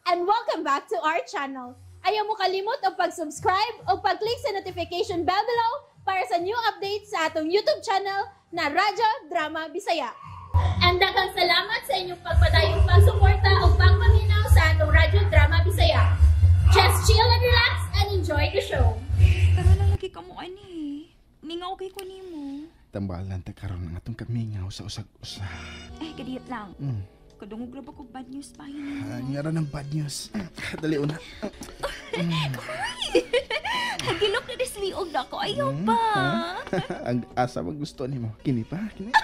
And welcome back to our channel. Ayaw mo kalimot og pag-subscribe o pag-click sa notification bell below para sa new updates sa atong YouTube channel na Radyo Drama Bisaya. And daghang salamat sa inyong pagpadayong pagsuporta o pagpaminaw sa atong Radyo Drama Bisaya. Just chill and relax and enjoy the show. Karon lang lagi ka mo ani. Mingaw kay ko nimo. Tambalan ta karon ang atong kamingaw sa usag-usa. Eh, kadiyot lang. Kadungog ra ba ko bad news pa yun? Nga ra ng bad news. Dali una. Gilok na disliog na ko. Ayaw pa. Ang asa man gusto nimo. Kini pa, kini.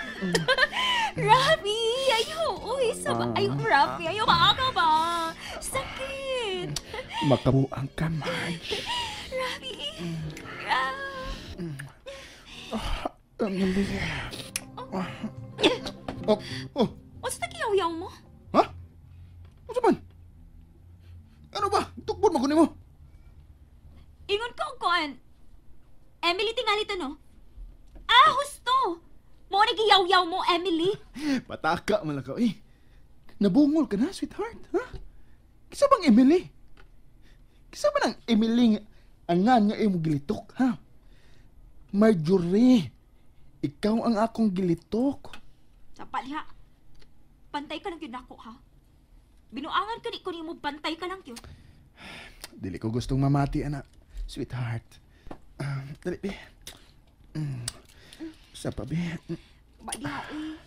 Rafi, ayaw. Uy, saba. Ayaw, Rafi. Ayaw, maaka ba? Sakit. Makabuang ka, Marge. Rafi. Ang dali. Oh, oh. Unsa ta kiyaw-yaw mo? Ha? Unsa man? Ano ba? Tukbon man ko nimo. Ingon ko og kuan. Emily tingali to, no? Ah, husto. Mo ni giyaw-yaw mo, Emily. Pataka man lang ka, eh. Nabungol ka na, sweetheart, ha? Kisa bang Emily? Kisa ba nang Emily angan nga imong gilitok, ha? Marjorie, ikaw ang akong gilitok. Sapa diha. Pantay ka lang yun ako, ha? Binuangan ka di ko nimo, bantay ka lang yun. Dili ko gustong mamati, anak. Sweetheart. Dali, be. Sapa, be. Ba diha, eh.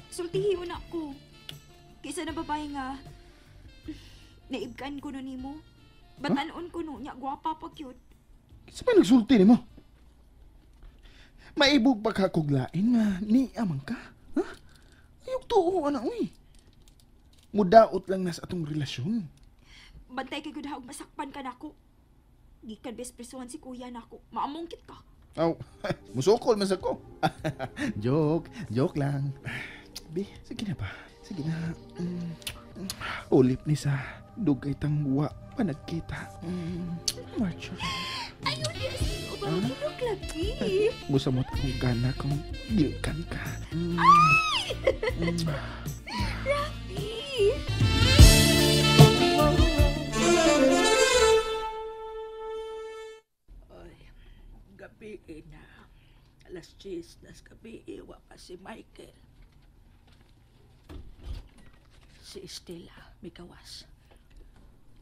Sultihi mo na ako. Kaysa na babae nga, naibkan ko no nimo. Batanon ko no, nya gwapa pa cute. Kisa ba nagsulti nimo? Maibog pa ka kog lain nga ni amang ka. Ha? Ayog tuo, anak, uy. Mudaot lang na sa atong relasyon. Bantay kay gud ha, og masakpan ka nako. Gikan best presuhan si kuya nako. Maamongkit ka. Aw, musukol man sa ko. Joke, joke lang. Bi, sige na ba? Sige na. Ulip ni sa dugay tang wa pa nagkita. Marjorie. Ayaw niya, sige, ubang lagi. Musamot akong gana kung gilkan ka. Ay! Rafi! Ay, gabi na. 10:00 nas gabi, wa pa si Michael. Si Estela, mikawas.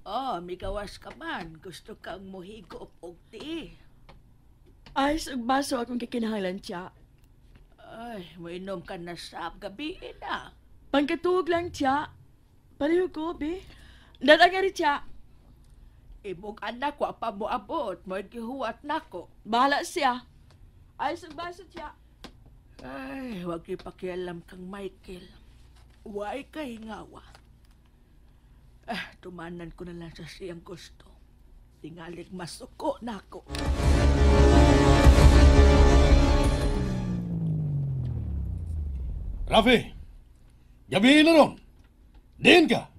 Oh, mikawas ka man. Gusto kang muhigop og tea. Ay, og baso akong kikinahanglan siya. Ay, moinom ka na sab gabi na. Pangkatuog lang siya. Pareho ko, be. Dadagari siya. Imong anak wa pa moabot, mo'y gihuwat nako. Bahala siya. Ay, og baso siya. Ay, wag ipakialam kang Michael. Way kay ngawa. Ah, tumanan ko na lang sa siyang gusto. Tingalig masuko nako. Rafi, gabi na ron. Diin ka.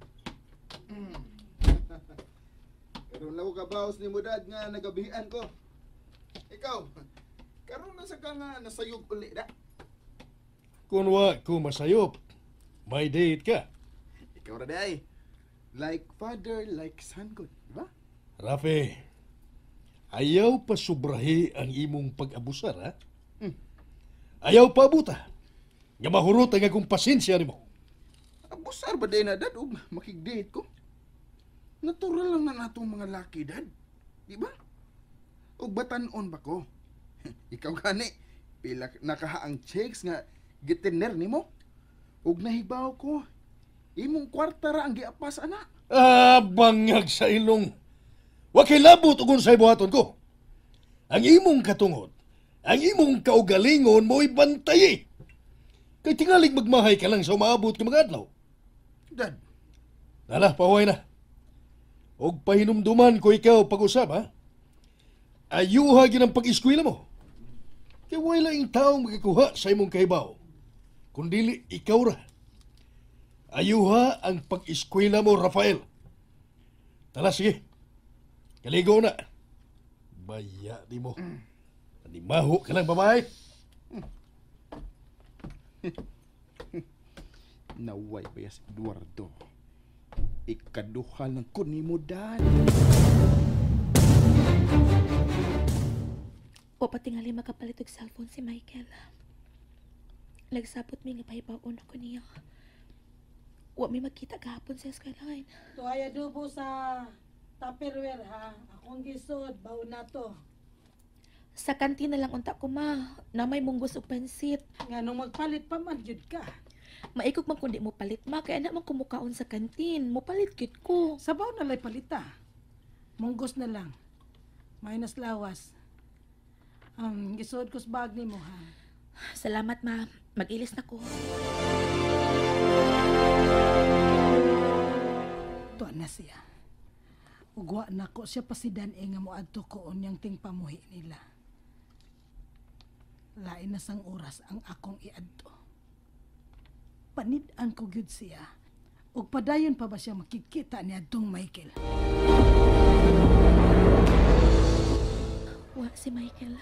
Karon lang ko kabaos ni mo, Dad, nga nagabihan ko. Ikaw, karon na sa ka nga nasayop uli da. Kung wa ko masayop, may date ka. Ikaw ra day. Like father, like son ko, di ba? Rafi, ayaw pa sobrahi ang imong pag-abusar, ha? Ayaw pa abuta. Nga mahurot ang akong pasensya nimo. Abusar ba day na, Dad? Og makig-date ko? Natural lang na natong mga laki, Dad. Di ba? Og batan-on ba ko? Ikaw gani, pila nakahaang checks nga gitiner nimo. Og nahibaw ko, imong kwarta ra ang giapas, anak. Ah, bangag sa ilong. Wa kay labot og unsay buhaton ko. Ang imong katungod, ang imong kaugalingon mo'y bantayi. Kay tingalig magmahay ka lang sa umaabot ka mga adlaw. Dad. Nala, pahuway na. Og pahinumduman ko ikaw pag-usap, ha? Ayuha gin ang pag-eskwela mo. Kay way laing taong makakuha sa imong kahibaw, kundili ikaw ra. Ayuha ang pag-eskwela mo, Rafael. Tala, sige. Kaligo na. Baya di mo. Animaho ka lang, babae. Naway ba si Eduardo? Ikaduha lang ko nimo, Dad. Wa pa tingali makapalit og cellphone si Michael. Nagsabot mi nga pahibaw-on ako niya. Wa mi magkita gahapon sa eskwelahan. Tuhay adobo sa Tupperware ha. Akong gisod, baon na to. Sa kantina lang unta ko ma, na may munggos og pansit. Nga nung magpalit pa man jud ka. Maikog man kundi mo palit ma, kaya na man kumukaon sa kantin. Mopalit gyud ko. Sabaw na lay palita. Munggos na lang. Minus lawas. Gisod ko sa bag nimo ha. Salamat ma. Mag-ilis na ko. Tuwa na siya. Ugwa na ko siya pasidan e nga moadto ko unyang ting pamuhi nila. Lain na sang oras ang akong iadto. Panid-an ko gyud siya. Ug padayon pa ba siya makikita ni adtong Michael? Wa si Michael.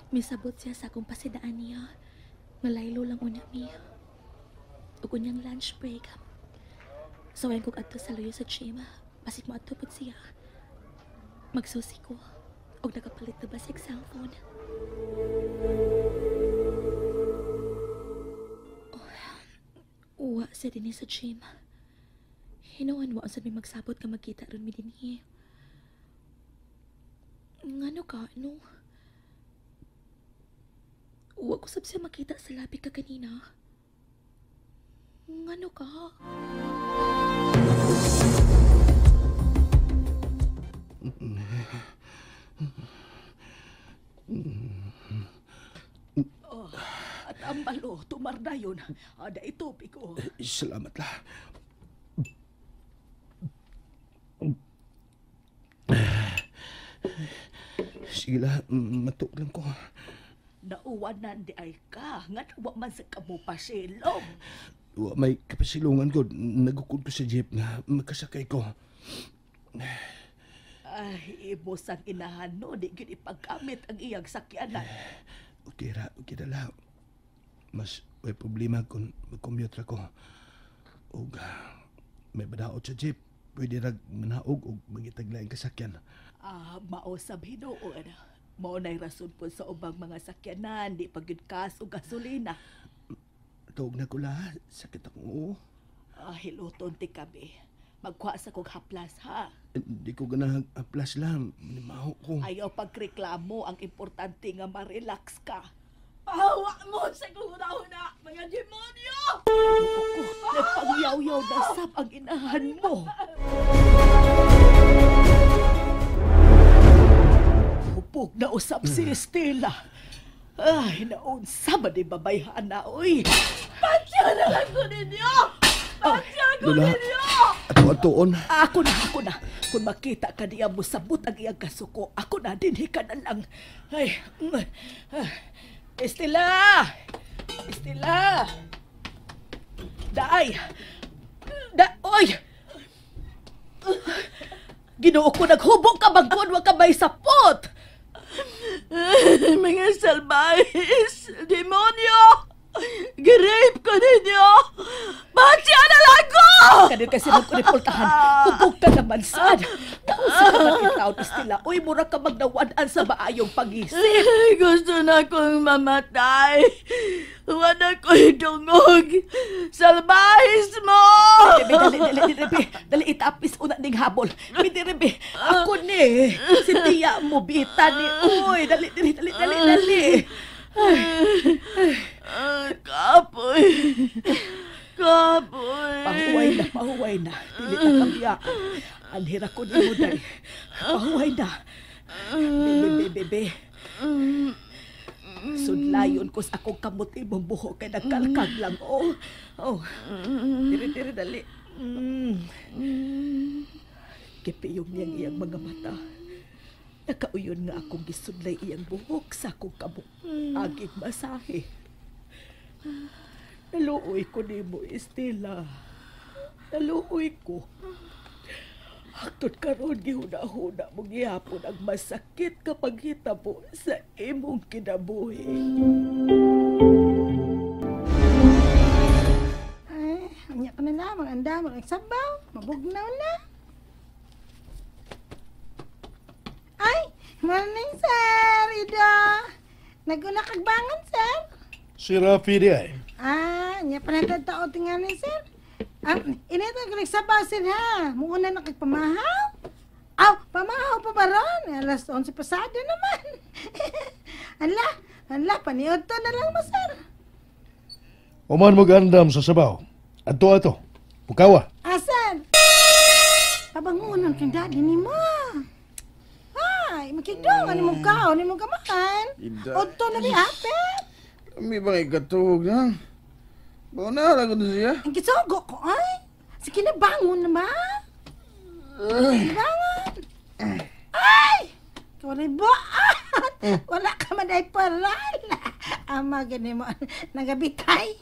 Misabot siya sa akong pasidaan niya. Ngalaylo lang unya mi. Ug unyang lunch break. Sawayan kog adto sa luyo sa gym. Basig mo adto pud siya. Magsusi ko. Og nakapalit na ba siya cellphone? Oh, uwa siya dinhi sa gym. Hinuon wa sad mi magsabot ka magkita ron mi dinhi. Ngano ka, no? Wa ko sab siya makita sa labi ka kanina. Ngano ka? Oh, at ang balo, tumardayon. Ada ito, piko. Salamat la. Sige la, matuk lang ko. Nauwanan di ay ka, nga wa man sa kamo pasilong. Wa may kapasilungan ko, nagukod ko sa jeep nga makasakay ko. Ay, imo sang inahan no, di gyud ipaggamit ang iyang sakyanan. Okay ra, okay ra la. Mas may problema kung mag-commute ra ko. Og may badaot sa jeep, pwede rag manaog og mangitag laing kasakyan. Ah, mao sab hinuon. Mao nay rason po sa ubang mga sakyanan, di pa gyud kas og gasolina. Tuog na ko la, sakit akong oo. Ah, hiluton ti kabi. Magkuha sa kog haplas ha. Di ko ganahag haplas lang, nimaho ko. Ayaw pagreklamo, ang importante nga ma-relax ka. Pahawa mo sa kuhuna-huna, mga demonyo! Ako, nagpangyaw-yaw na sab ang inahan mo. Hupog na usap si Estela. Ay, naunsa ba di babayhan na, oy? Patya na lang ko ninyo! Patya ko Lola, ninyo! ato-atoon. Ako na, ako na. Kung makita ka niya mo sabot ang iyang kasuko, ako na, dinhi ka na lang. Ay, Estela! Estela! Daay! Da, oy! Ginoo ko, naghubog ka bangkon, wa ka may sapot! Mga salbahis! Demonyo! Girape ko ninyo! Patya na lang ko! Kanin kasi nagkunipultahan, hubog ka naman sad. Nausa ka man itaon, Estela. Uy, mura ka magnawan-an sa maayong pag-isip. Gusto na kong mamatay. Wala ko'y dungog. Salbahis mo! Dili, dali, dali, dali, dali, itapis una ning habol. Dili, ako ni. Si tiya mo, bita ni. Uy, dali, dali, dali, dali, dali. Ay, kapoy. Kapoy. Pahuway na, pahuway na. Dili na kabiyaan. Anhira ko ni mo, day. Pahuway na. Bebe, bebe, bebe. Sudlayon ko sa akong kamot imong buhok kay nagkalkag lang. Oh, oh. Diri, diri, dali. Kipiyong niyang iyang mga mata. Nakauyon nga akong gisudlay iyang buhok sa akong kamot. Aging masahe. Naluoy ko nimo, Estela. Naluoy ko. Aktod karon gihuna-huna mo gihapon ang masakit kapag hitabo sa imong kinabuhi. Ay, anya ka na na. Ala, maganda, magsabaw, mabugnaw na. Ay, morning, sir, Ido. Naguna kag bangon, sir. Si Rafi di ay. Ah, nya pa na tao tingali, sir. Ah, inita ko nagsabaw, sir, ha. Muuna na kag pamahaw. Aw, pamahaw pa ba ron? Alas 11 pasado naman. Ala, ala, paniod to na lang mo, sir. Uman mo gandam sa sabaw. Adto ato. Pukawa. Asan? Pabangunan kang daddy ni mo. Ay, makigdong. Ano mong kao? Ano mong kamahan? Ida. Odto na di ate. Kami bang ikatuog na? Bawa na lang ko siya. Ang kisugo ko, ay. Sige na, bangon na ba? Bangon. Ay! Walay buat. Wala ka man ay paral. Ama, gani mo. Nagabitay.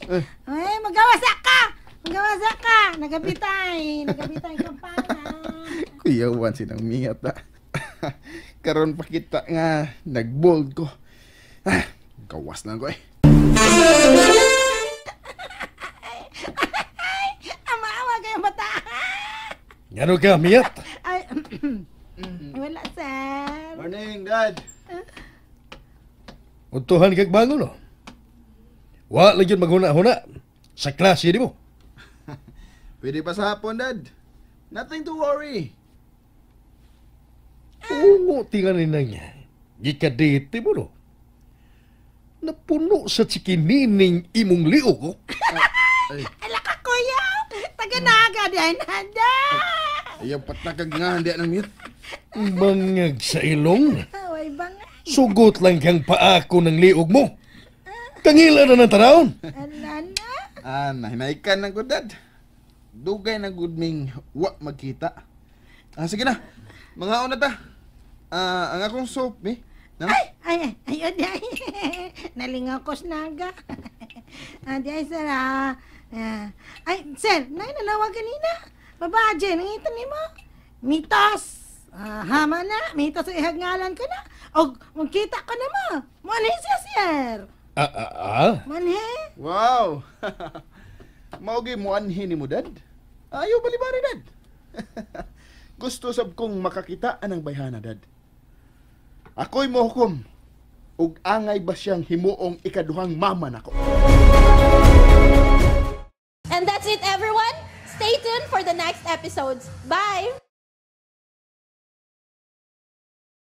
Ay, magawasa ka! Magawasa ka! Nagabitay. Nagabitay kampana. Kuyawan sinang miyat ta. Karon pa kita nga nagbold ko. Ah, gawas lang ko eh. Ama, awa kayo bata. Ngano ka, miyat? Ay, wala, sir. Morning, Dad. Udtuhan kag bangon, no? Wa lang yun maghuna-huna. Sa klase di mo. Pwede pa sa hapon, Dad. Nothing to worry. Ungo tinga ni nang gikadete mo, no? Napuno sa chikinining imong liog, oh. Ala ka, kuya. Taga-naga, di ay nada. Ayaw patakag nga, hindi ng miyat. Mangag sa ilong. Away ba nga? Sugot lang kang paako ng liog mo. Kangila na ng tarawon. Ala na. Ah, nahinaikan na ko, Dad. Dugay na good ming wa magkita. Ah, sige na. Mga una ta. Ah, ang akong soap, eh. Na? Ay, ay, ay, ayun, ay. Nalingaw ko naga. Ah, di ay, sir, ah. Ah. Ay, sir, nay, nanawag kanina. Babae, nangita ni mo. Mitos. Ah, hama na. Mitos ang ihagngalan ko na. O, magkita ko na mo. Manhe siya, sir. Ah, ah, ah. Manhe. Wow! Maugi mo anhin ni mo, Dad. Ayaw balibari, Dad. Gusto sab kong makakita anang bayhana, Dad. Ako'y mohukom. Ug angay ba siyang himuong ikaduhang mama nako? And that's it, everyone. Stay tuned for the next episodes. Bye!